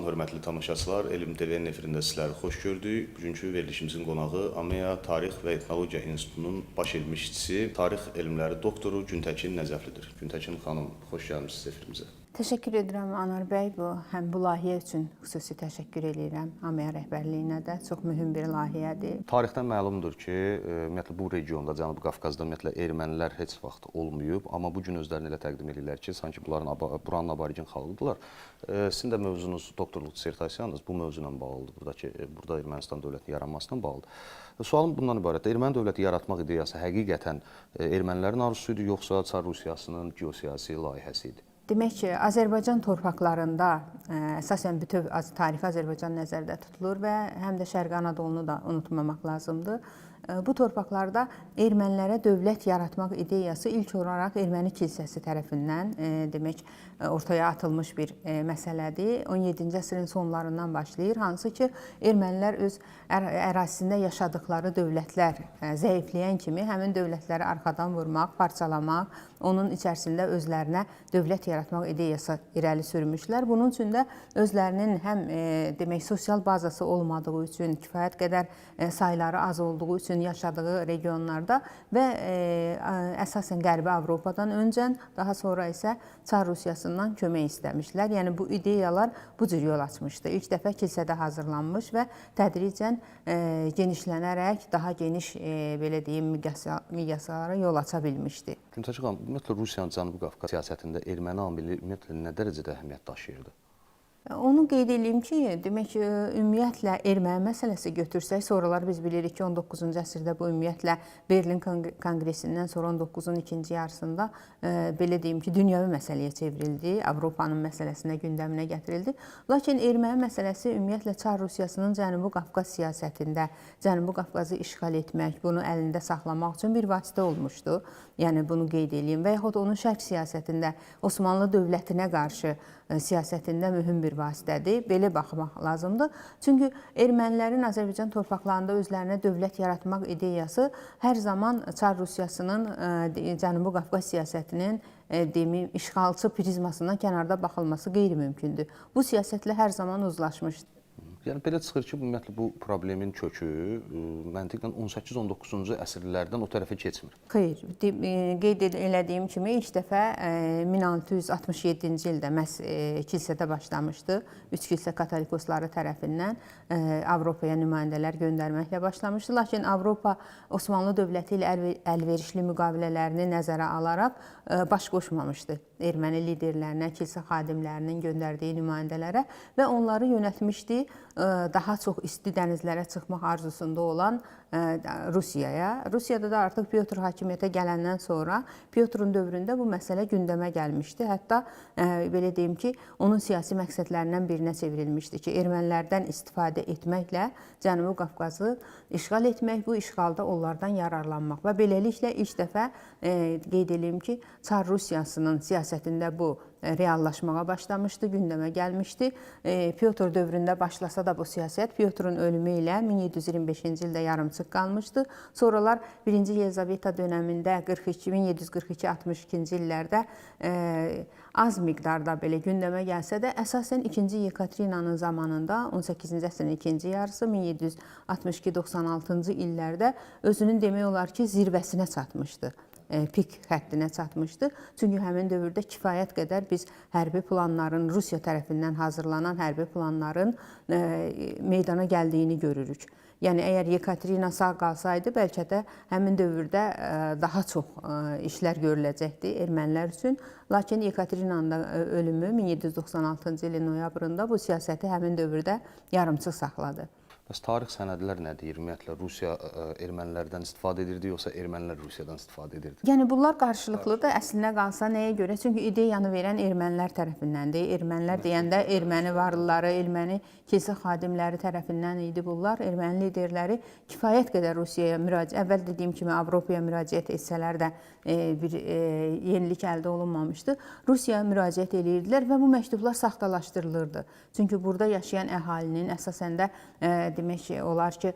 Hörmətli tamaşaçılar. Elm TV-nin efirində sizləri xoş gördük. Bugünkü verilişimizin qonağı AMEA Tarix və Etnologiya İnstitutunun baş elmi işçisi, tarix elmləri doktoru Güntəkin Nəcəflidir. Güntəkin xanım, xoş gəlmisiniz efirimizə. Təşəkkür edirəm Anar bəy. Bu həm bu layihə üçün xüsusi təşəkkür eləyirəm AMEA rəhbərliyinə də. Çox mühüm bir layihədir. Tarixdən məlumdur ki, ümumiyyətlə bu regionda, Cənubi Qafqazda ümumiyyətlə ermənilər heç vaxt olmayıb, amma bu gün özlərini elə təqdim edirlər ki, sanki bunların buranın aborigin xalqıdırlar. Sizin də mövzunuz, doktorluq dissertasiyanız bu mövzu ilə bağlıdır. Buradakı burada Ermənistan dövlətinin yaranmasına bağlıdır. Sualım bundan ibarətdir. Erməni dövləti yaratmaq ideyası həqiqətən ermənilərin arzusu idi, yoxsa Çar Rusiyasının geosiyasi layihəsi idi? Demək ki, Azərbaycan torpaqlarında əsasən bütöv tarixi Azərbaycan nəzərdə tutulur və həm də Şərqi Anadolunu da unutmamaq lazımdır. Bu torpaqlarda ermənilərə dövlət yaratmaq ideyası ilk olaraq erməni kilsəsi tərəfindən demək ortaya atılmış bir məsələdir. 17-ci əsrin sonlarından başlayır, hansı ki ermənilər öz ərazisində yaşadıkları dövlətlər zəifləyən kimi həmin dövlətləri arxadan vurmaq, parçalamaq, onun içərisində özlərinə dövlət yaratmaq ideyası irəli sürmüşlər. Bunun üçün də özlərinin həm demək sosial bazası olmadığı üçün, kifayət qədər sayları az olduğu üçün yaşadığı regionlarda və əsasən Qərbi Avropadan öncən, daha sonra isə Çar Rusiyasından kömək istəmişlər. Yəni bu ideyalar bu cür yol açmışdı. İlk dəfə kilsədə hazırlanmış və tədricən genişlənərək daha geniş belə deyim miqyaslara yol aça bilmişdi. Güntəkin xanım, ümumiyyətlə Rusiyanın Cənubi Qafqaz siyasətində erməni amili ümumiyyətlə nə dərəcədə əhəmiyyət daşıyırdı? Onu qeyd eləyim ki, demək ümumiyyətlə erməni məsələsi götürsək, sonralar biz bilirik ki, 19-cu əsrdə bu ümumiyyətlə Berlin Konqresindən sonra 19-un ikinci yarısında belə deyim ki, dünyəvi məsələyə çevrildi, Avropanın məsələsinə, gündəminə gətirildi. Lakin erməni məsələsi ümumiyyətlə Çar Rusiyasının Cənubi Qafqaz siyasətində Cənubi Qafqazı işğal etmək, bunu əlində saxlamaq üçün bir vasitə olmuşdu. Yəni bunu qeyd eləyim və yaxud onun şərq siyasətində Osmanlı dövlətinə qarşı siyasətində mühüm bir vasitədir. Belə baxmaq lazımdır. Çünki ermənilərin Azərbaycan torpaqlarında özlərinə dövlət yaratmaq ideyası hər zaman Çar Rusiyasının Cənubi Qafqaz siyasətinin deməyim, işğalçı prizmasından kənarda baxılması qeyri-mümkündür. Bu siyasətlə hər zaman uzlaşmışdır. Yəni belə çıxır ki, ümumiyyətlə bu problemin kökü məntiqlə 18-19-cu əsrlərdən o tərəfə keçmir. Xeyr, qeyd elədiyim kimi ilk dəfə 1667-ci ildə məhz kilsədə başlamışdı. Üç kilsə katolikosları tərəfindən Avropaya nümayəndələr göndərməklə başlamışdı. Lakin Avropa Osmanlı dövləti ilə əlverişli müqavilələrini nəzərə alaraq baş qoşmamışdı erməni liderlərinə, kilsə xadimlərinin göndərdiyi nümayəndələrə və onları yönəltmişdi daha çox isti dənizlərə çıxmaq arzusunda olan Rusiyaya. Rusiyada da artıq Pyotr hakimiyyətə gələndən sonra Pyotrun dövründə bu məsələ gündəmə gəlmişdi. Hətta belə deyim ki, onun siyasi məqsədlərindən birinə çevrilmişdi ki, ermənilərdən istifadə etməklə Cənubi Qafqazı işğal etmək, bu işğalda onlardan yararlanmaq və beləliklə ilk dəfə qeyd eləyim ki, Çar Rusiyasının siyasətində bu reallaşmağa başlamışdı, gündəmə gəlmişdi. Pyotr dövründə başlasa da bu siyasət Pyotrun ölümü ilə 1725-ci ildə yarımçıq qalmışdı. Sonralar 1-ci Yelizaveta dönəmində 1742-62-ci illərdə az miqdarda belə gündəmə gəlsə də, əsasən 2-ci Yekaterinanın zamanında 18-ci əsrin ikinci yarısı 1762-96-cı illərdə özünün demək olar ki, zirvəsinə çatmışdı. Pik xəttinə çatmışdı. Çünki həmin dövrdə kifayət qədər biz hərbi planların, Rusiya tərəfindən hazırlanan hərbi planların meydana gəldiyini görürük. Yəni əgər Yekaterina sağ qalsaydı, bəlkə də həmin dövrdə daha çox işlər görüləcəkdi ermənilər üçün. Lakin Yekaterinanın da ölümü 1796-cı ilin noyabrında bu siyasəti həmin dövrdə yarımçıq saxladı. Bəs tarix sənədlər nə deyir? Ümumiyyətlə Rusiya ermənilərdən istifadə edirdi, yoxsa ermənilər Rusiyadan istifadə edirdi? Yəni bunlar qarşılıqlıdır əslinə qalsa nəyə görə? Çünki ideyanı verən ermənilər tərəfindəndir. Ermənilər deyəndə erməni varlıları, erməni kilsə xadimləri tərəfindən idi bunlar. Erməni liderləri kifayət qədər Rusiyaya müraciət, əvvəl dediyim kimi Avropaya müraciət etsələr də bir yenilik əldə olunmamışdı. Rusiyaya müraciət eləyirdilər və bu məktublar saxtalaşdırılırdı. Çünki burada yaşayan əhalinin əsasən də Demək olar ki,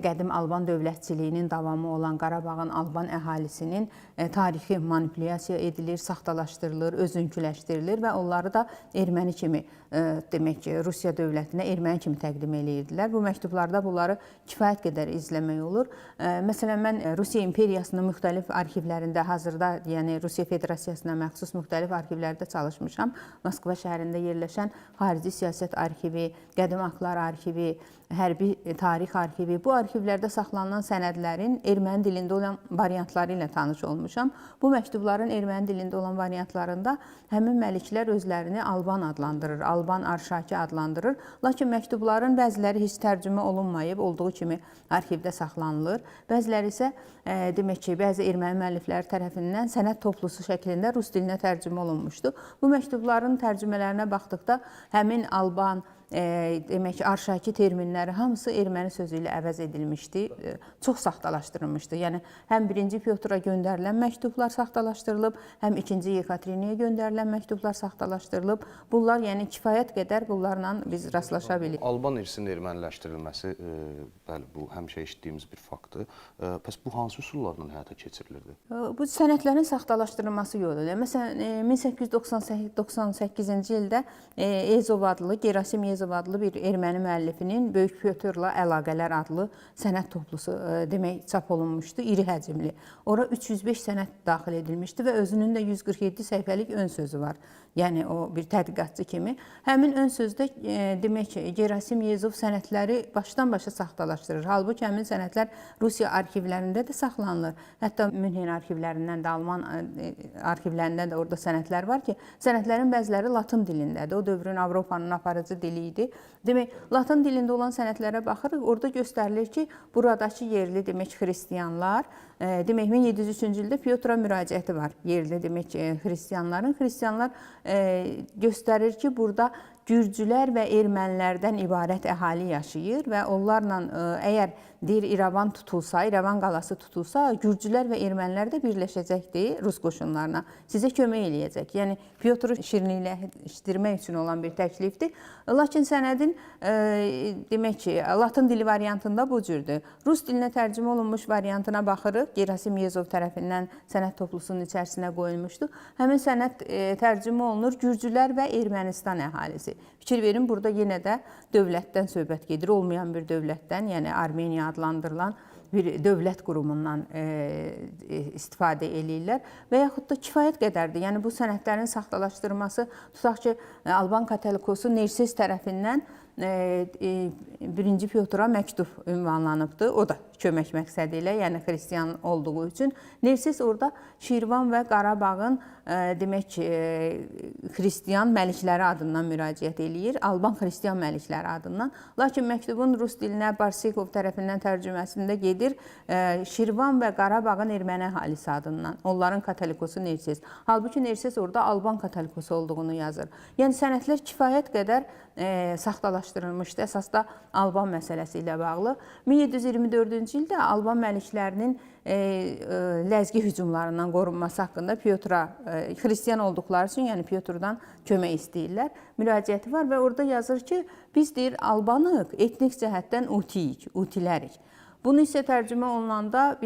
qədim Alban dövlətçiliyinin davamı olan Qarabağın Alban əhalisinin tarixi manipulyasiya edilir, saxtalaşdırılır, özünküləşdirilir və onları da erməni kimi, demək ki, Rusiya dövlətinə erməni kimi təqdim eləyirdilər. Bu məktublarda bunları kifayət qədər izləmək olur. Məsələn, mən Rusiya imperiyasının müxtəlif arxivlərində hazırda, yəni Rusiya Federasiyasına məxsus müxtəlif arxivlərdə çalışmışam. Moskva şəhərində yerləşən Xarici Siyasət Arxivi, Qədim Aktlar Arxivi, Hərbi Tarix Arxivi. Bu arxivlərdə saxlanılan sənədlərin erməni dilində olan variantları ilə tanış olmuşam. Bu məktubların erməni dilində olan variantlarında həmin məliklər özlərini Alban adlandırır, Alban Arşaki adlandırır. Lakin məktubların bəziləri heç tərcümə olunmayıb, olduğu kimi arxivdə saxlanılır. Bəziləri isə demək ki, bəzi erməni müəllifləri tərəfindən sənəd toplusu şəklində rus dilinə tərcümə olunmuşdu. Bu məktubların tərcümələrinə baxdıqda həmin Alban, demək ki, Arşaki terminləri hamısı erməni sözü ilə əvəz edilmişdi, çox saxtalaşdırılmışdı. Yəni həm 1-ci Pyotra göndərilən məktublar saxtalaşdırılıb, həm 2-ci Yekateriniyə göndərilən məktublar saxtalaşdırılıb. Bunlar, yəni kifayət qədər bunlarla biz rastlaşa bilirik. Alban irsinin erməniləşdirilməsi, bəli, bu həmişə eşitdiyimiz bir faktdır. Bəs bu hansı üsullarla həyata keçirilirdi? Bu sənədlərin saxtalaşdırılması yolu ilə. Məsələn, 1898-ci ildə Ezov adlı, Gerasim Ezov adlı bir erməni müəllifinin Böyük Pyotrla Əlaqələr adlı sənəd toplusu demək çap olunmuşdu, iri həcmli. Ora 305 sənəd daxil edilmişdi və özünün də 147 səhifəlik ön sözü var. Yəni o bir tədqiqatçı kimi. Həmin ön sözdə demək ki, Gerasim Yezov sənədləri başdan-başa saxtalaşdırır. Halbuki həmin sənədlər Rusiya arxivlərində də saxlanılır. Hətta Münhen arxivlərindən də, Alman arxivlərindən də orada sənədlər var ki, sənədlərin bəziləri latın dilindədir. O dövrün Avropanın aparıcı dili idi. Demək, latın dilində olan sənədlərə baxırıq, orada göstərilir ki, buradakı yerli, demək, xristianlar, demək, 1703-cü ildə Pyotra müraciəti var yerli, demək, xristianların. Xristianlar göstərir ki, burada gürcülər və ermənilərdən ibarət əhali yaşayır və onlarla əgər deyir İrəvan tutulsa, İrəvan qalası tutulsa, gürcülər və ermənilər də birləşəcəkdir rus qoşunlarına. Sizə kömək eləyəcək. Yəni Pyotru şirinlikləşdirmək üçün olan bir təklifdir. Lakin sənədin demək ki, latın dili variantında bu cürdür. Rus dilinə tərcümə olunmuş variantına baxırıq. Gerasim Yezov tərəfindən sənəd toplusunun içərisinə qoyulmuşdu. Həmin sənəd tərcümə olunur gürcülər və Ermənistan əhalisi. Fikir verin, burada yenə də dövlətdən söhbət gedir, olmayan bir dövlətdən, yəni Armeniya adlandırılan bir dövlət qurumundan istifadə eləyirlər və yaxud da kifayət qədərdir. Yəni bu sənədlərin saxtalaşdırılması, tutaq ki, Alban katolikosu Nerses tərəfindən 1-ci Pyotra məktub ünvanlanıbdır. O da kömək məqsədi ilə, yəni xristian olduğu üçün. Nerses orada Şirvan və Qarabağın demək ki, xristian məlikləri adından müraciət eləyir. Alban xristian məlikləri adından. Lakin məktubun rus dilinə Barsekov tərəfindən tərcüməsində gedir Şirvan və Qarabağın erməni əhalisi adından. Onların katolikosu Nerses. Halbuki Nerses orada Alban katolikosu olduğunu yazır. Yəni sənədlər kifayət qədər saxtalaşdırılmışdı. Əsas da Alban məsələsi ilə bağlı. 1724-cü ildə Alban məliklərinin ləzgi hücumlarından qorunması haqqında Pyotra xristian olduqları üçün, yəni Pyotrdan kömək istəyirlər. Müraciəti var və orada yazır ki, biz deyir Albanıq, etnik cəhətdən utiyik, utilərik. Bunu isə tərcümə olunanda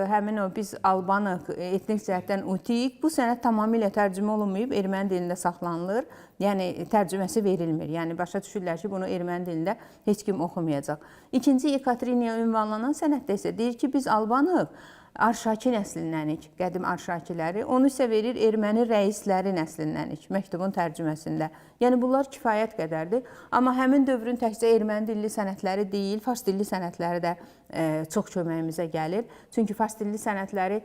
həmin o biz Albanıq, etnik cəhətdən utiyik, bu sənəd tamamilə tərcümə olunmayıb, erməni dilində saxlanılır. Yəni tərcüməsi verilmir. Yəni başa düşürlər ki, bunu erməni dilində heç kim oxumayacaq. İkinci Yekateriniya ünvanlanan sənəddə isə deyir ki, biz Albanıq, Arşaki nəslindənik, qədim Arşakiləri. Onu isə verir erməni rəisləri nəslindənik məktubun tərcüməsində. Yəni bunlar kifayət qədərdir. Amma həmin dövrün təkcə erməni dilli sənədləri deyil, fars dilli sənədləri də çox köməyimizə gəlir. Çünki fars dilli sənədləri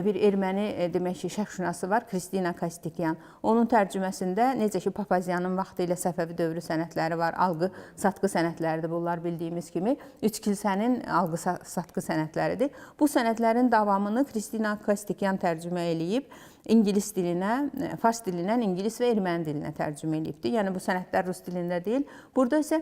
bir erməni demək ki, şərqşünası var, Kristina Kastikyan. Onun tərcüməsində necə ki Papazyanın vaxtı ilə Səfəvi dövrü sənədləri var, alqı-satqı sənədləridir bunlar bildiyimiz kimi. Üç kilsənin alqı-satqı sənədləridir. Bu sənədlərin davamını Kristina Kastikyan tərcümə eləyib. İngilis dilinə, fars dilindən ingilis və erməni dilinə tərcümə eləyibdir. Yəni bu sənədlər rus dilində deyil. Burada isə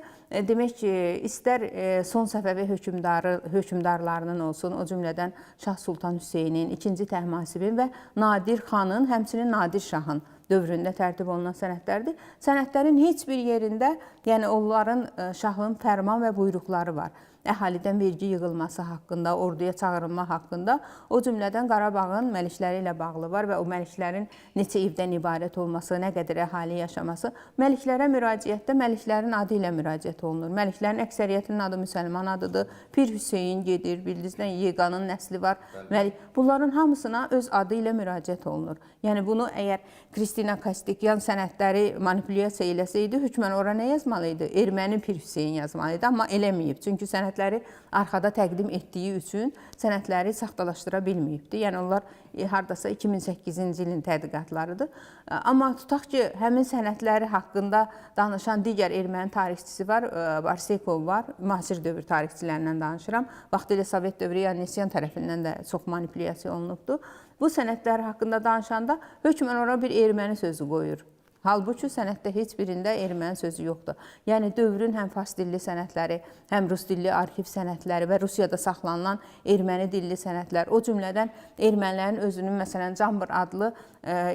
demək ki, istər son Səfəvi hökmdarlarının olsun, o cümlədən Şah Sultan Hüseynin, 2-ci Təhmasibin və Nadir xanın, həmçinin Nadir Şahın dövründə tərtib olunan sənədlərdir. Sənədlərin heç bir yerində, yəni onların şahın fərman və buyruqları var. Əhalidən vergi yığılması haqqında, orduya çağırılma haqqında, o cümlədən Qarabağın məlikləri ilə bağlı var və o məliklərin neçə evdən ibarət olması, nə qədər əhali yaşaması. Məliklərə müraciətdə məliklərin adı ilə müraciət olunur. Məliklərin əksəriyyətinin adı müsəlman adıdır. Pir Hüseyn gedir, bildiyinizdən Yeqanın nəsli var. Məlik. Bunların hamısına öz adı ilə müraciət olunur. Yəni bunu əgər Kristina Kastikyan sənədləri manipulyasiya eləsəydi, hökmən ora nə yazmalı idi? Erməni Pir Hüseyn yazmalı idi, amma eləməyib. Çünki sənədləri arxada təqdim etdiyi üçün sənədləri saxtalaşdıra bilməyibdi. Yəni onlar hardasa 2008-ci ilin tədqiqatlarıdır. Amma tutaq ki, həmin sənədləri haqqında danışan digər erməni tarixçisi var, Barsekov var. Müasir dövr tarixçilərindən danışıram. Vaxtilə Sovet dövrü Yannisyan tərəfindən də çox manipulyasiya olunubdu. Bu sənədlər haqqında danışanda hökmən ora bir erməni sözü qoyur. Halbuki sənəddə heç birində erməni sözü yoxdur. Yəni dövrün həm fars dilli sənədləri, həm rus dilli arxiv sənədləri və Rusiyada saxlanılan erməni dilli sənədlər, o cümlədən ermənilərin özünün məsələn Cambır adlı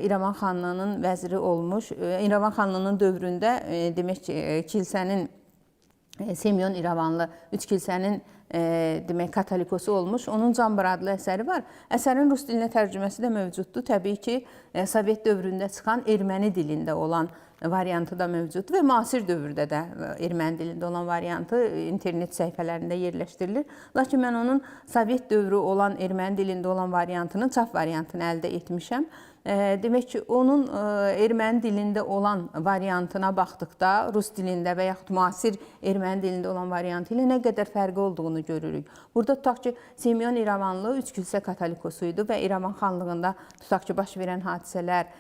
İrəvan xanlığının vəziri olmuş, İrəvan xanlığının dövründə demək ki, kilsənin Semyon İrəvanlı üç kilsənin demək katolikosu olmuş. Onun Cambır adlı əsəri var. Əsərin rus dilinə tərcüməsi də mövcuddur. Təbii ki, Sovet dövründə çıxan erməni dilində olan variantı da mövcuddur və müasir dövrdə də erməni dilində olan variantı internet səhifələrində yerləşdirilir. Lakin mən onun Sovet dövrü olan erməni dilində olan variantının çap variantını əldə etmişəm. Demək ki, onun erməni dilində olan variantına baxdıqda, rus dilində və yaxud müasir erməni dilində olan variantı ilə nə qədər fərqi olduğunu görürük. Burada tutaq ki, Semyon İrəvanlı üç kilsə katolikosu idi və İrəvan xanlığında tutaq ki, baş verən hadisələr,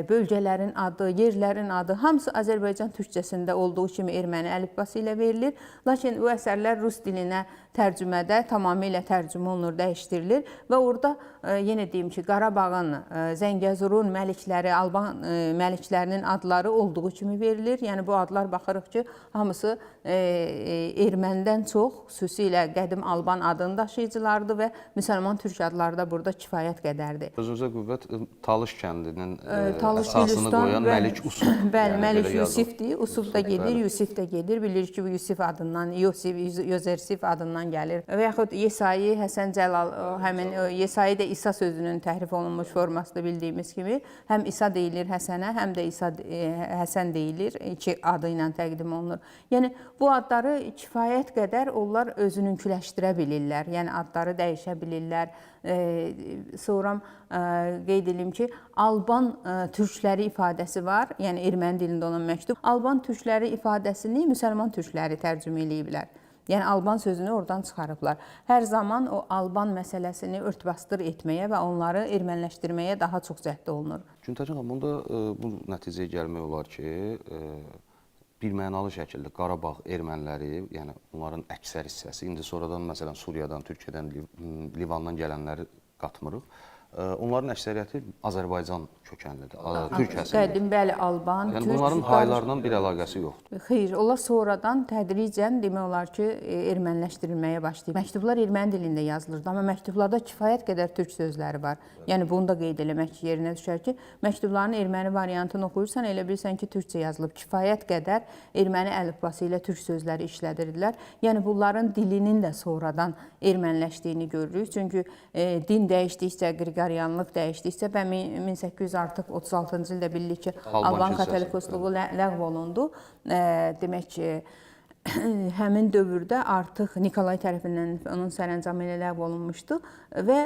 bölgələrin adı, yerlərin adı hamısı Azərbaycan türkcəsində olduğu kimi erməni əlifbası ilə verilir. Lakin bu əsərlər rus dilinə tərcümədə tamamilə tərcümə olunur, dəyişdirilir və orada yenə deyim ki, Qarabağın, Zəngəzurun məlikləri, Alban məliklərinin adları olduğu kimi verilir. Yəni bu adlar baxırıq ki, hamısı ermənidən çox, xüsusilə qədim Alban adını daşıyıcılardır və müsəlman türk adları da burada kifayət qədərdir. Sözünüzə qüvvət, Talış kəndinin Talış əsasını qoyan Məlik Usuf. Bəli, yəni, Məlik Yusifdir. Usuf da gedir, bəli. Yusif də gedir. Bilirik ki, bu Yusif adından, Yosif, Yozersif adından gəlir. Və yaxud Yesayi, Həsən Cəlal, həmin Yesayi də İsa sözünün təhrif olunmuş formasıdır bildiyimiz kimi. Həm İsa deyilir Həsənə, həm də İsa Həsən deyilir. İki adı ilə təqdim olunur. Yəni bu adları kifayət qədər onlar özününküləşdirə bilirlər. Yəni adları dəyişə bilirlər. Sonra qeyd edim ki, Alban türkləri ifadəsi var, yəni erməni dilində olan məktub. Alban türkləri ifadəsini müsəlman türkləri tərcümə eləyiblər. Yəni Alban sözünü oradan çıxarıblar. Hər zaman o Alban məsələsini ört-basdır etməyə və onları erməniləşdirməyə daha çox cəhd olunur. Güntəkin xanım, bunda bu nəticəyə gəlmək olar ki, bir mənalı şəkildə Qarabağ erməniləri, yəni onların əksər hissəsi, indi sonradan məsələn Suriyadan, Türkiyədən, Livandan gələnləri qatmırıq. Onların əksəriyyəti Azərbaycan kökənlidir, türk əsillidir. Qədim, bəli, Alban, yəni, türk. Bunların haylarla bir əlaqəsi yoxdur. Xeyr, onlar sonradan tədricən demək olar ki, erməniləşdirilməyə başlayıb. Məktublar erməni dilində yazılırdı, amma məktublarda kifayət qədər türk sözləri var. Yəni bunu da qeyd eləmək yerinə düşər ki, məktubların erməni variantını oxuyursan, elə bilirsən ki, türkcə yazılıb. Kifayət qədər erməni əlifbası ilə türk sözləri işlədirdilər. Yəni bunların dilinin də sonradan erməniləşdiyini görürük. Çünki din dəyişdikcə, Qriqoryanlıq dəyişdikcə və 1836-cı ildə bilirik ki, Alban katolikosluğu ləğv olundu. Demək ki, həmin dövrdə artıq Nikolay tərəfindən onun sərəncamı ilə ləğv olunmuşdu və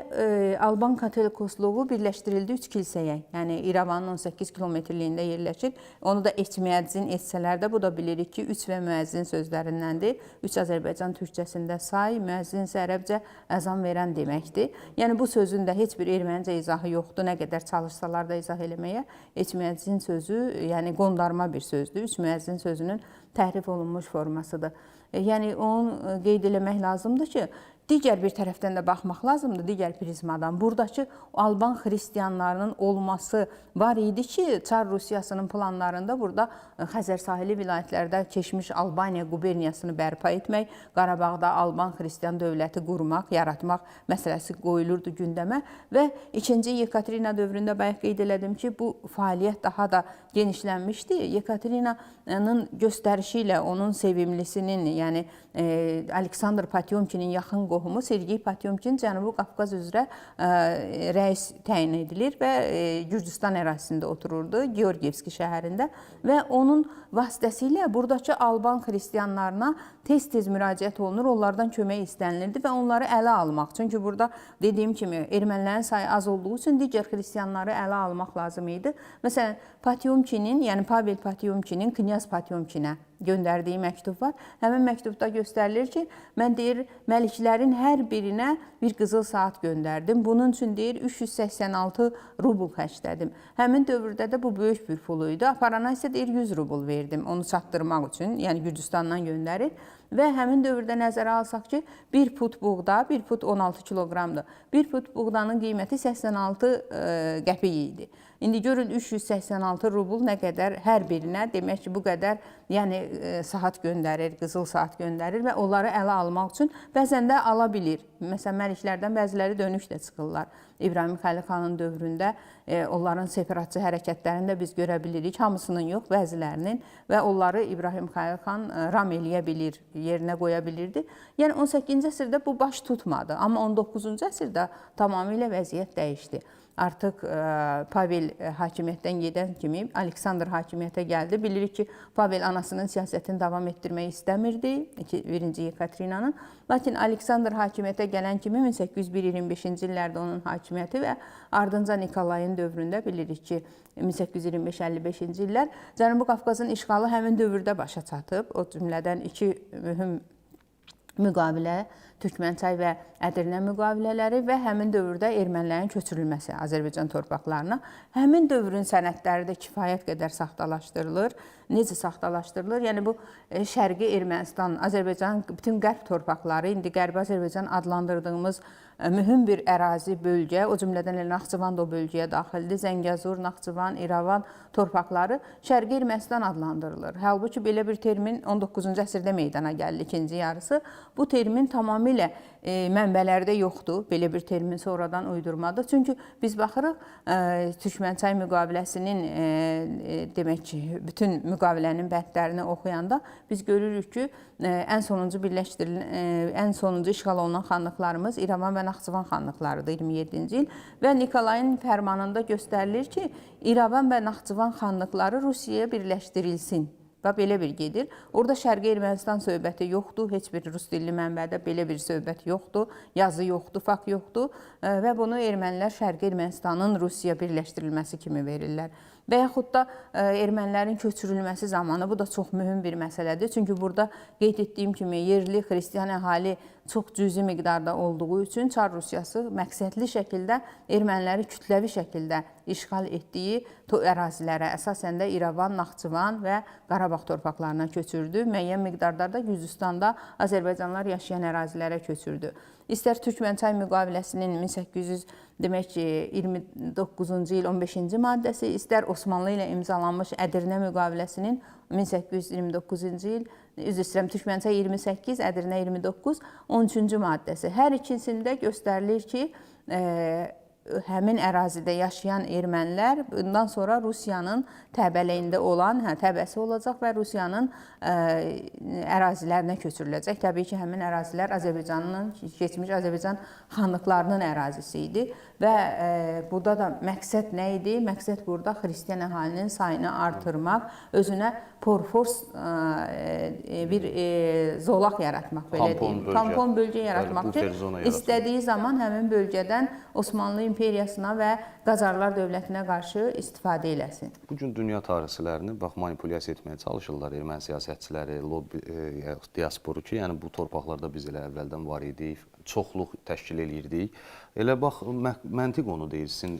Alban katolikosluğu birləşdirildi üç kilsəyə. Yəni İrəvanın 18 kilometrliyində yerləşir. Onu da etməyədzin etsələr də, bu da bilirik ki, üç və müəzzin sözlərindəndir. Üç Azərbaycan türkcəsində say, müəzzin isə ərəbcə əzan verən deməkdir. Yəni bu sözün də heç bir ermənicə izahı yoxdur. Nə qədər çalışsalar da izah eləməyə, etməyədzin sözü, yəni qondarma bir sözdür. Üç müəzzin sözünün təhrif olunmuş formasıdır. Yəni onu qeyd eləmək lazımdır ki, Digər bir tərəfdən də baxmaq lazımdır, digər prizmadan. Buradakı Alban xristianlarının olması var idi ki, Çar Rusiyasının planlarında burada Xəzər sahili vilayətlərdə keçmiş Albaniya quberniyasını bərpa etmək, Qarabağda Alban xristian dövləti qurmaq, yaratmaq məsələsi qoyulurdu gündəmə və 2-ci Yekaterina dövründə bayaq qeyd elədim ki, bu fəaliyyət daha da genişlənmişdi. Yekaterinanın göstərişi ilə onun sevimlisinin, yəni Aleksandr Potyomkinin yaxın qohumu Sergey Potyomkin Cənubi Qafqaz üzrə rəis təyin edilir və Gürcüstan ərazisində otururdu, Georgiyevski şəhərində və onun vasitəsilə buradakı Alban xristianlarına tez-tez müraciət olunur, onlardan kömək istənilirdi və onları ələ almaq. Çünki burada dediyim kimi ermənilərin sayı az olduğu üçün digər xristianları ələ almaq lazım idi. Məsələn, Potyomkinin, yəni Pavel Potyomkinin Knyaz Potyomkinə göndərdiyi məktub var. Həmin məktubda göstərilir ki, mən deyir, məliklərin hər birinə bir qızıl saat göndərdim. Bunun üçün deyir 386 rubl xərclədim. Həmin dövrdə də bu böyük bir pul idi. Aparana isə deyir 100 rubl verdim onu çatdırmaq üçün, yəni Gürcüstandan göndərir. Və həmin dövrdə nəzərə alsaq ki, bir put buğda, bir put 16 kiloqramdır. Bir put buğdanın qiyməti 86 qəpik idi. İndi görün 386 rubl nə qədər hər birinə, demək ki, bu qədər, yəni saat göndərir, qızıl saat göndərir və onları ələ almaq üçün bəzən də ala bilir. Məsələn, məliklərdən bəziləri dönüş də çıxırlar. İbrahim Xəlil xanın dövründə onların separatçı hərəkətlərini də biz görə bilirik. Hamısının yox, bəzilərinin və onları İbrahim Xəlil xan ram eləyə bilir, yerinə qoya bilirdi. Yəni 18-ci əsrdə bu baş tutmadı, amma 19-cu əsrdə tamamilə vəziyyət dəyişdi. Artıq Pavel hakimiyyətdən gedən kimi Aleksandr hakimiyyətə gəldi. Bilirik ki, Pavel anasının siyasətini davam etdirmək istəmirdi, 1-ci Yekaterinanın. Lakin Aleksandr hakimiyyətə gələn kimi 1801-25-ci illərdə onun hakimiyyəti və ardınca Nikolayın dövründə bilirik ki, 1825-55-ci illər Cənubi Qafqazın işğalı həmin dövrdə başa çatıb. O cümlədən iki mühüm müqavilə, Türkmənçay və Ədirnə müqavilələri və həmin dövrdə ermənilərin köçürülməsi Azərbaycan torpaqlarına. Həmin dövrün sənədləri də kifayət qədər saxtalaşdırılır. Necə saxtalaşdırılır? Yəni bu Şərqi Ermənistan, Azərbaycanın bütün qərb torpaqları, indi Qərbi Azərbaycan adlandırdığımız mühüm bir ərazi bölgə, o cümlədən elə Naxçıvan da o bölgəyə daxildir. Zəngəzur, Naxçıvan, İrəvan torpaqları Şərqi Ermənistan adlandırılır. Halbuki belə bir termin 19-cu əsrdə meydana gəldi, ikinci yarısı. Bu termin tamamilə mənbələrdə yoxdur. Belə bir termin sonradan uydurmadır. Çünki biz baxırıq Türkmənçay müqaviləsinin demək ki, bütün müqavilənin bəndlərini oxuyanda biz görürük ki, ən sonuncu birləşdirilən, ən sonuncu işğal olunan xanlıqlarımız İrəvan və Naxçıvan xanlıqlarıdır 27-ci il və Nikolayın fərmanında göstərilir ki, İrəvan və Naxçıvan xanlıqları Rusiyaya birləşdirilsin. Və belə bir gedir. Orada Şərqi Ermənistan söhbəti yoxdur. Heç bir rus dilli mənbədə belə bir söhbət yoxdur. Yazı yoxdur, fakt yoxdur və bunu ermənilər Şərqi Ermənistanın Rusiya birləşdirilməsi kimi verirlər. Və yaxud da ermənilərin köçürülməsi zamanı bu da çox mühüm bir məsələdir. Çünki burada qeyd etdiyim kimi yerli xristian əhali çox cüzi miqdarda olduğu üçün Çar Rusiyası məqsədli şəkildə erməniləri kütləvi şəkildə işğal etdiyi ərazilərə, əsasən də İrəvan, Naxçıvan və Qarabağ torpaqlarına köçürdü. Müəyyən miqdarda da Gürcüstanda Azərbaycanlılar yaşayan ərazilərə köçürdü. İstər Türkmənçay müqaviləsinin 1829-cu il 15-ci maddəsi, istər Osmanlı ilə imzalanmış Ədirnə müqaviləsinin 1829-cu il, üzr istəyirəm, Türkmənçay 28, Ədirnə 29, 13-cü maddəsi. Hər ikisində göstərilir ki, həmin ərazidə yaşayan ermənilər bundan sonra Rusiyanın təbəliyində olan, təbəsi olacaq və Rusiyanın ərazilərinə köçürüləcək. Təbii ki, həmin ərazilər Azərbaycanın, keçmiş Azərbaycan xanlıqlarının ərazisi idi və burada da məqsəd nə idi? Məqsəd burada xristian əhalinin sayını artırmaq, özünə porfors bir zolaq yaratmaq, belə deyim. Tampon bölgə yaratmaq ki, istədiyi zaman həmin bölgədən Osmanlı imperiyasına və Qacarlar dövlətinə qarşı istifadə eləsin. Bu gün dünya tarixçilərini bax manipulyasiya etməyə çalışırlar erməni siyasətçiləri, lobby, diasporu ki, yəni bu torpaqlarda biz elə əvvəldən var idik, çoxluq təşkil eləyirdik. Elə bax məntiq onu deyir sizin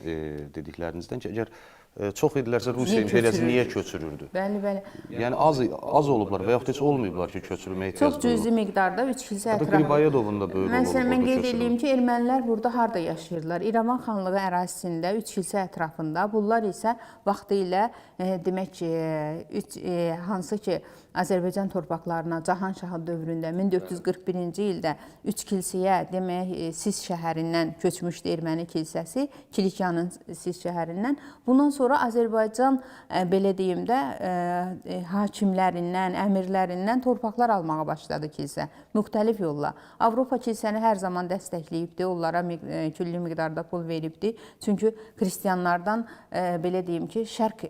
dediklərinizdən ki, əgər Çox idilərsə Rusiya imperiyası niyə köçürürdü? Bəli, bəli. Yəni az olublar və yaxud heç olmayıblar ki, köçürülməyə ehtiyac duyulur. Çox cüzi miqdarda üç kilsə ətrafı. Gribayedovun da böyük rolu. Məsələn, mən qeyd edeyim ki, ermənilər burada harda yaşayırdılar? İrəvan xanlığı ərazisində, üç kilsə ətrafında. Bunlar isə vaxtilə demək ki, hansı ki Azərbaycan torpaqlarına Cahan Şahı dövründə 1441-ci ildə üç kilsəyə, demək, Sis şəhərindən köçmüşdü erməni kilsəsi, Kilikyanın Sis şəhərindən. Bundan sonra Azərbaycan belə deyim də hakimlərindən, əmirlərindən torpaqlar almağa başladı kilsə müxtəlif yolla. Avropa kilsəni hər zaman dəstəkləyibdi, onlara külli miqdarda pul veribdi. Çünki xristianlardan belə deyim ki, şərq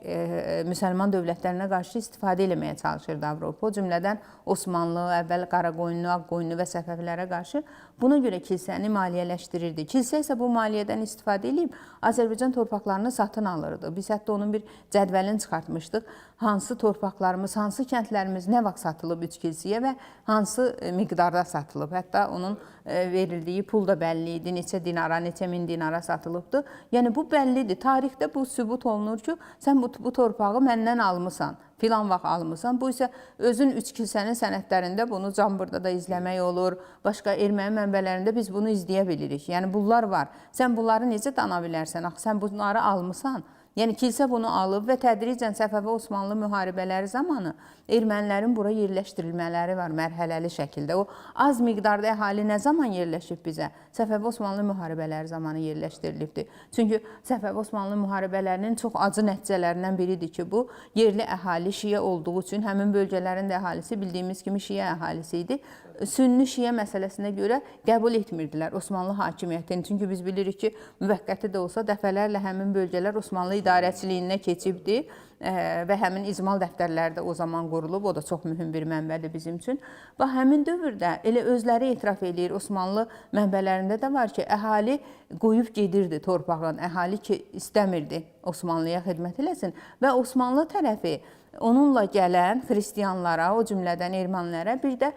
müsəlman dövlətlərinə qarşı istifadə eləməyə çalışırdı Avropa. O cümlədən Osmanlı, əvvəl Qaraqoyunlu, Ağqoyunlu və Səfəvilərə qarşı. Buna görə kilsəni maliyyələşdirirdi. Kilsə isə bu maliyyədən istifadə edib Azərbaycan torpaqlarını satın alırdı. Biz hətta onun bir cədvəlini çıxartmışdıq. Hansı torpaqlarımız, hansı kəndlərimiz nə vaxt satılıb üç kilsəyə və hansı miqdarda satılıb. Hətta onun verildiyi pul da bəlli idi. Neçə dinara, neçə min dinara satılıbdı. Yəni bu bəllidir. Tarixdə bu sübut olunur ki, sən bu torpağı məndən almısan, filan vaxt almısan. Bu isə özün üç kilsənin sənədlərində bunu Cambırda da izləmək olur. Başqa erməni mənbələrində biz bunu izləyə bilirik. Yəni bunlar var. Sən bunları necə dana bilərsən? Axı sən bunları almısan. Yəni kilsə bunu alıb və tədricən Səfəvi Osmanlı müharibələri zamanı ermənilərin bura yerləşdirilmələri var mərhələli şəkildə. O az miqdarda əhali nə zaman yerləşib bizə? Səfəvi Osmanlı müharibələri zamanı yerləşdirilibdir. Çünki Səfəvi Osmanlı müharibələrinin çox acı nəticələrindən biridir ki, bu yerli əhali şiə olduğu üçün həmin bölgələrin də əhalisi bildiyimiz kimi şiə əhalisi idi. Sünni şiə məsələsinə görə qəbul etmirdilər Osmanlı hakimiyyətini. Çünki biz bilirik ki, müvəqqəti də olsa dəfələrlə həmin bölgələr Osmanlı idarəçiliyinə keçibdi və həmin icmal dəftərləri də o zaman qurulub. O da çox mühüm bir mənbədir bizim üçün. Və həmin dövrdə elə özləri etiraf eləyir, Osmanlı mənbələrində də var ki, əhali qoyub gedirdi torpağın, əhali ki istəmirdi Osmanlıya xidmət eləsin və Osmanlı tərəfi onunla gələn xristianlara, o cümlədən ermənilərə, bir də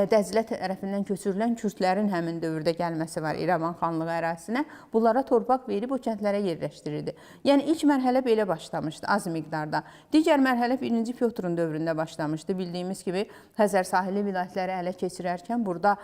Dəclə tərəfindən köçürülən kürdlərin həmin dövrdə gəlməsi var İrəvan xanlığı ərazisinə. Bunlara torpaq verib o kəndlərə yerləşdirirdi. Yəni ilk mərhələ belə başlamışdı az miqdarda. Digər mərhələ 1-ci Pyotrun dövründə başlamışdı. Bildiyimiz kimi Xəzər sahili vilayətləri ələ keçirərkən burada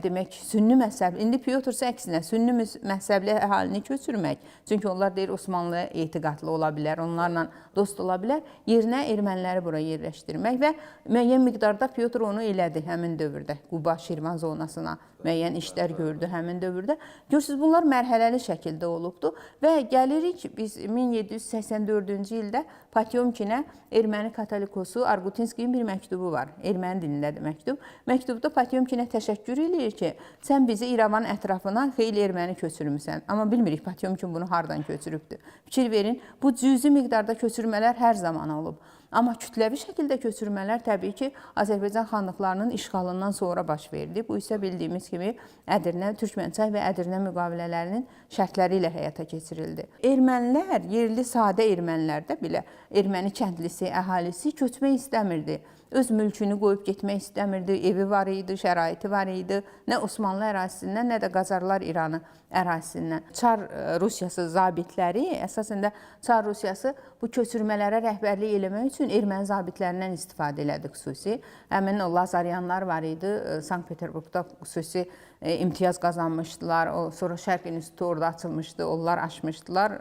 demək sünni məzhəb, indi Pyotr isə əksinə sünni məzhəbli əhalini köçürmək. Çünki onlar deyir Osmanlıya etiqadlı ola bilər, onlarla dost ola bilər. Yerinə erməniləri bura yerləşdirmək və müəyyən miqdarda Pyotr onu elədi həmin dövrdə. Quba, Şirvan zonasına müəyyən işlər gördü həmin dövrdə. Görürsünüz, bunlar mərhələli şəkildə olubdu və gəlirik biz 1784-cü ildə Potyomkinə erməni katolikosu Arqutinskinin bir məktubu var. Erməni dilindədir məktub. Məktubda Potyomkinə təşəkkür eləyir ki, sən bizi İrəvan ətrafına xeyli erməni köçürmüsən. Amma bilmirik Potyomkin bunu hardan köçürübdü. Fikir verin, bu cüzi miqdarda köçürmələr hər zaman olub. Amma kütləvi şəkildə köçürmələr təbii ki, Azərbaycan xanlıqlarının işğalından sonra baş verdi. Bu isə bildiyimiz kimi Ədirnə, Türkmənçay və Ədirnə müqavilələrinin şərtləri ilə həyata keçirildi. Ermənilər, yerli sadə ermənilər də belə, erməni kəndlisi, əhalisi köçmək istəmirdi. Öz mülkünü qoyub getmək istəmirdi, evi var idi, şəraiti var idi. Nə Osmanlı ərazisindən, nə də Qacarlar İranı ərazisindən. Çar Rusiyası zabitləri, əsasında Çar Rusiyası bu köçürmələrə rəhbərlik eləmək üçün erməni zabitlərindən istifadə elədi xüsusi. Həmin o Lazaryanlar var idi, Sankt-Peterburqda xüsusi imtiyaz qazanmışdılar. O sonra Şərq İnstitutu orada açılmışdı, onlar açmışdılar.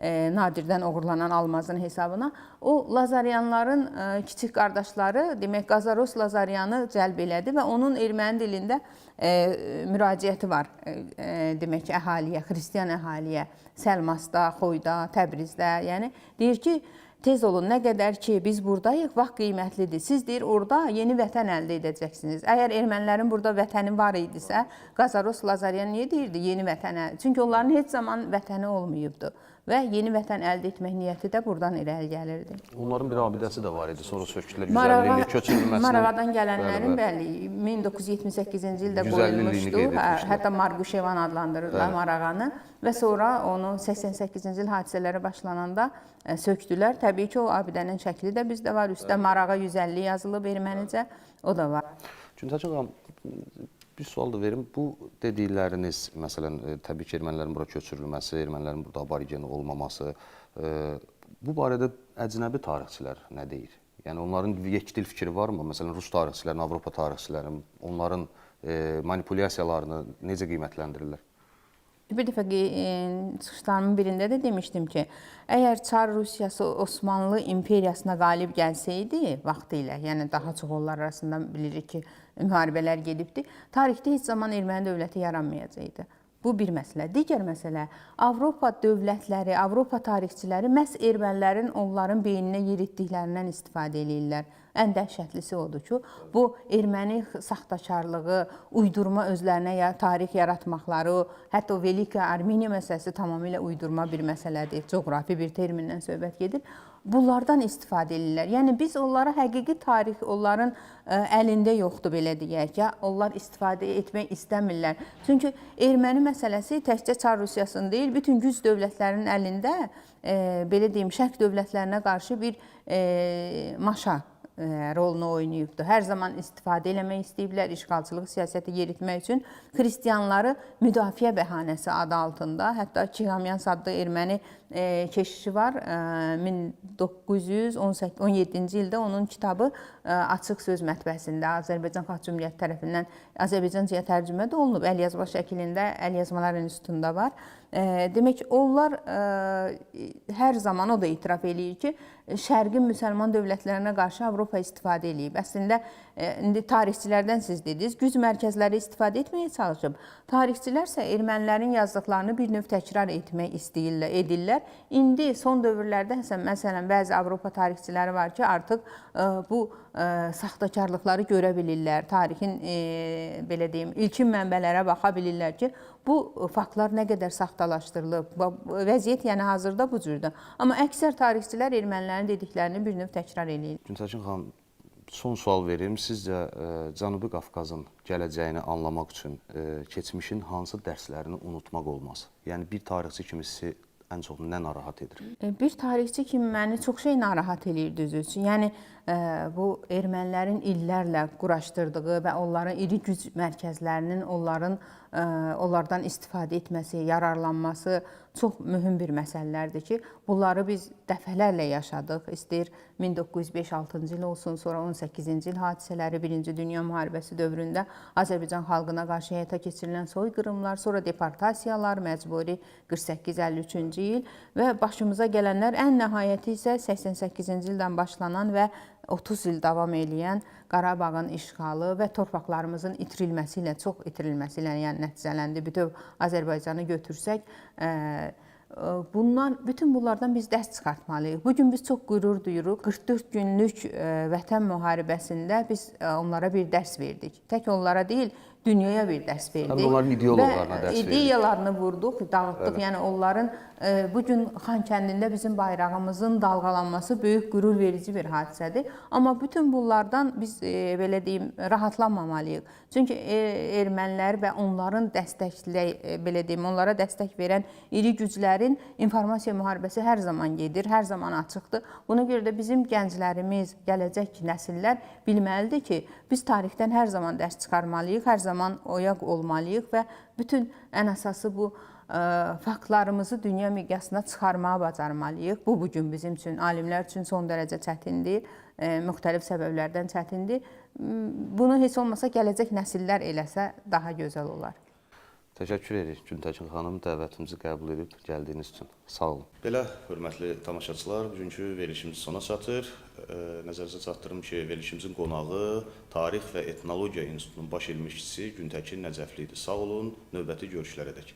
Nadirdən oğurlanan almazın hesabına. O Lazaryanların kiçik qardaşları, demək Qazaros Lazaryanı cəlb elədi və onun erməni dilində müraciəti var. Demək ki, əhaliyə, xristian əhaliyə, Səlmasda, Xoyda, Təbrizdə, yəni deyir ki, tez olun, nə qədər ki biz buradayıq, vaxt qiymətlidir. Siz deyir, orada yeni vətən əldə edəcəksiniz. Əgər ermənilərin burada vətəni var idisə, Qazaros Lazaryan niyə deyirdi yeni vətənə? Çünki onların heç zaman vətəni olmayıbdı və yeni vətən əldə etmək niyyəti də buradan irəli gəlirdi. Onların bir abidəsi də var idi. Sonra sökdülər 150 illik köçürülməsinin. Marağadan gələnlərin bəli, 1978-ci ildə qoyulmuşdu. Hətta Marquşevan adlandırırlar Marağanı və sonra onu 88-ci il hadisələri başlananda sökdülər. Təbii ki, o abidənin şəkli də bizdə var. Üstdə Marağa 150 yazılıb ermənicə, o da var. Güntaç xanım, bir sual da verim. Bu dedikləriniz, məsələn, təbii ki, ermənilərin bura köçürülməsi, ermənilərin burada aborigen olmaması, Bu barədə əcnəbi tarixçilər nə deyir? Yəni onların yekdil fikri varmı? Məsələn, rus tarixçilərin, Avropa tarixçilərin, onların manipulyasiyalarını necə qiymətləndirirlər? Bir dəfə çıxışlarımın birində də demişdim ki, əgər Çar Rusiyası Osmanlı imperiyasına qalib gəlsəydi vaxtilə, yəni daha çox onlar arasında bilirik ki, müharibələr gedibdi, tarixdə heç zaman erməni dövləti yaranmayacaqdı. Bu bir məsələ. Digər məsələ, Avropa dövlətləri, Avropa tarixçiləri məhz ermənilərin onların beyninə yeritdiklərindən istifadə eləyirlər. Ən dəhşətlisi odur ki, bu erməni saxtakarlığı, uydurma özlərinə ya tarix yaratmaqları, hətta o Velika Armeniya məsələsi tamamilə uydurma bir məsələdir. Coğrafi bir termindən söhbət gedir. Bunlardan istifadə edirlər. Yəni biz onlara həqiqi tarix onların əlində yoxdur belə deyək ya. Onlar istifadə etmək istəmirlər. Çünki erməni məsələsi təkcə Çar Rusiyasının deyil, bütün güc dövlətlərinin əlində belə deyim, şərq dövlətlərinə qarşı bir maşa rolunu oynayıbdır. Hər zaman istifadə eləmək istəyiblər işğalçılıq siyasəti yeritmək üçün xristianları müdafiə bəhanəsi adı altında, hətta Çiğamyans adlı erməni keşişi var. 1917-ci ildə onun kitabı Açıq Söz mətbəəsində Azərbaycan Xalq Cümhuriyyəti tərəfindən Azərbaycancaya tərcümə də olunub. Əlyazma şəklində Əlyazmalar İnstitutunda var. Demək onlar hər zaman o da etiraf eləyir ki, Şərqin müsəlman dövlətlərinə qarşı Avropa istifadə eləyib. Əslində indi tarixçilərdən siz dediniz, güc mərkəzləri istifadə etməyə çalışıb. Tarixçilər isə ermənilərin yazdıqlarını bir növ təkrar etmək istəyirlər, edirlər. İndi son dövrlərdə məsələn bəzi Avropa tarixçiləri var ki, artıq bu saxtakarlıqları görə bilirlər. Tarixin belə deyim, ilkin mənbələrə baxa bilirlər ki, bu faktlar nə qədər saxtalaşdırılıb. Vəziyyət yəni hazırda bu cürdür. Amma əksər tarixçilər ermənilərin dediklərini bir növ təkrar eləyir. Güntəkin xanım, son sual verim. Sizcə Cənubi Qafqazın gələcəyini anlamaq üçün keçmişin hansı dərslərini unutmaq olmaz? Yəni bir tarixçi kimi sizi ən çox nə narahat edir? Bir tarixçi kimi məni çox şey narahat eləyir düzü. Yəni bu ermənilərin illərlə quraşdırdığı və onların iri güc mərkəzlərinin onların onlardan istifadə etməsi, yararlanması çox mühüm bir məsələlərdir ki, bunları biz dəfələrlə yaşadıq. İstəyir 1905-6-cı il olsun, sonra 18-ci il hadisələri, Birinci Dünya müharibəsi dövründə Azərbaycan xalqına qarşı həyata keçirilən soyqırımlar, sonra deportasiyalar, məcburi 48-53-cü il və başımıza gələnlər ən nəhayəti isə 88-ci ildən başlanan və 30 il davam eləyən Qarabağın işğalı və torpaqlarımızın itirilməsi ilə, çox itirilməsi ilə yəni nəticələndi. Bütöv Azərbaycanı götürsək, bundan, bütün bunlardan biz dərs çıxartmalıyıq. Bu gün biz çox qürur duyuruq. 44 günlük vətən müharibəsində biz onlara bir dərs verdik. Tək onlara deyil, dünyaya bir dərs verdik. Həm də onların ideoloqlarına dərs verdik. İdeyalarını vurduq, dağıtdıq. Bəli. Yəni onların bu gün Xankəndində bizim bayrağımızın dalğalanması böyük qürur verici bir hadisədir. Amma bütün bunlardan biz belə deyim, rahatlanmamalıyıq. Çünki ermənilər və onların belə deyim, onlara dəstək verən iri güclərin informasiya müharibəsi hər zaman gedir, hər zaman açıqdır. Buna görə də bizim gənclərimiz, gələcək nəsillər bilməlidir ki, biz tarixdən hər zaman dərs çıxarmalıyıq, hər zaman oyaq olmalıyıq və bütün ən əsası bu faktlarımızı dünya miqyasına çıxarmağı bacarmalıyıq. Bu bugün bizim üçün, alimlər üçün son dərəcə çətindir, müxtəlif səbəblərdən çətindir. Bunu heç olmasa gələcək nəsillər eləsə daha gözəl olar. Təşəkkür edirik Güntəkin xanım, dəvətimizi qəbul edib gəldiyiniz üçün. Sağ olun. Belə, hörmətli tamaşaçılar, bugünkü verilişimiz sona çatır. Nəzərinizə çatdırım ki, verilişimizin qonağı Tarix və Etnologiya İnstitutunun baş elmi işçisi Güntəkin Nəcəfli idi. Sağ olun, növbəti görüşlərə dək.